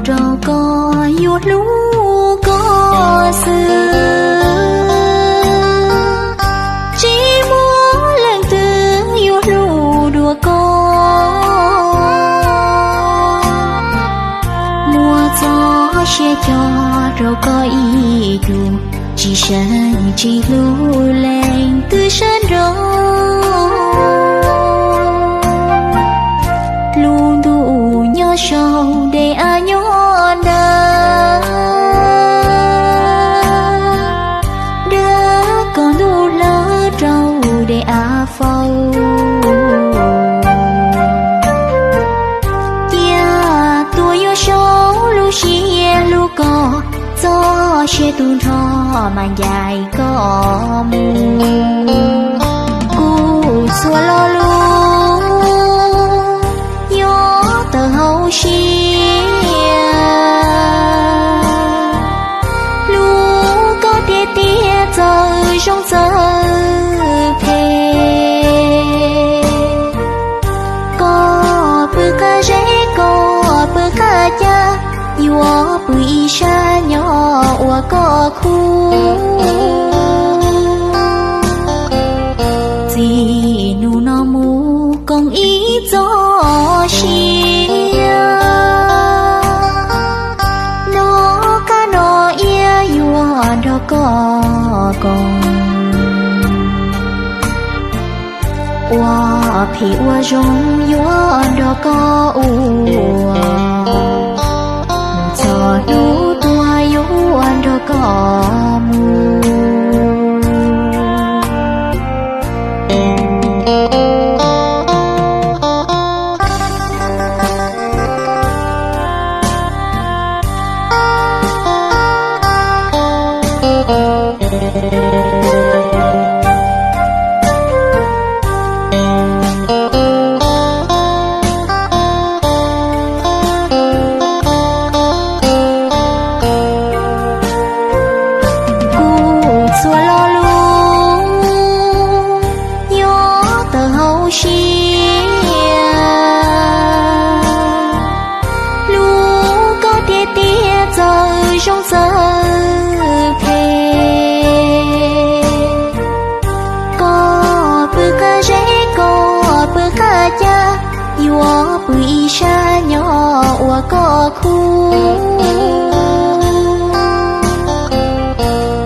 Rau koj yuav hlub koj xwb, tsis muaj leej twg yuav hlub dua koj. Muaj txoj sia cog rau koj ib tug, tsis seev tsis hlub leej twg sawv nraud. Lub ntuj nyob saum dej av nyob nrad, dab koj ntuj hlawv rau dej av faus. Cia tuaj yuav saum lub siab hlub koj, txoj sia tu nrho mas ncaim koj mus. Kuv txhua lo lus nyob tawm hauv siab, hlub koj tiag tiag txawm zoo txawm phem. Koj pw qab zeb koj pw qab cag, yuav pw ib sab nyob ua koj khub. Txij hnub no mus koom ib txoj sia, noj qab noj iab yuav nrog koj koom. Ua phem ua zoo yuav nrog koj ua, mus txog hnub tuag yuav nrog koj mus. Kuv txhua lo lus nyob tawm hauv siab, hlub koj tiag tiag txawm zoo txawm phem. Koj pw qab zeb koj pw qab cag, yuav pw ib sab nyob ua koj khub.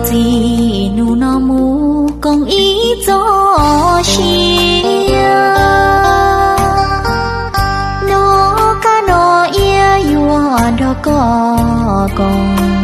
Txij hnub no mus koom ib txoj sia, noj qab noj iab yuav nrog koj koom.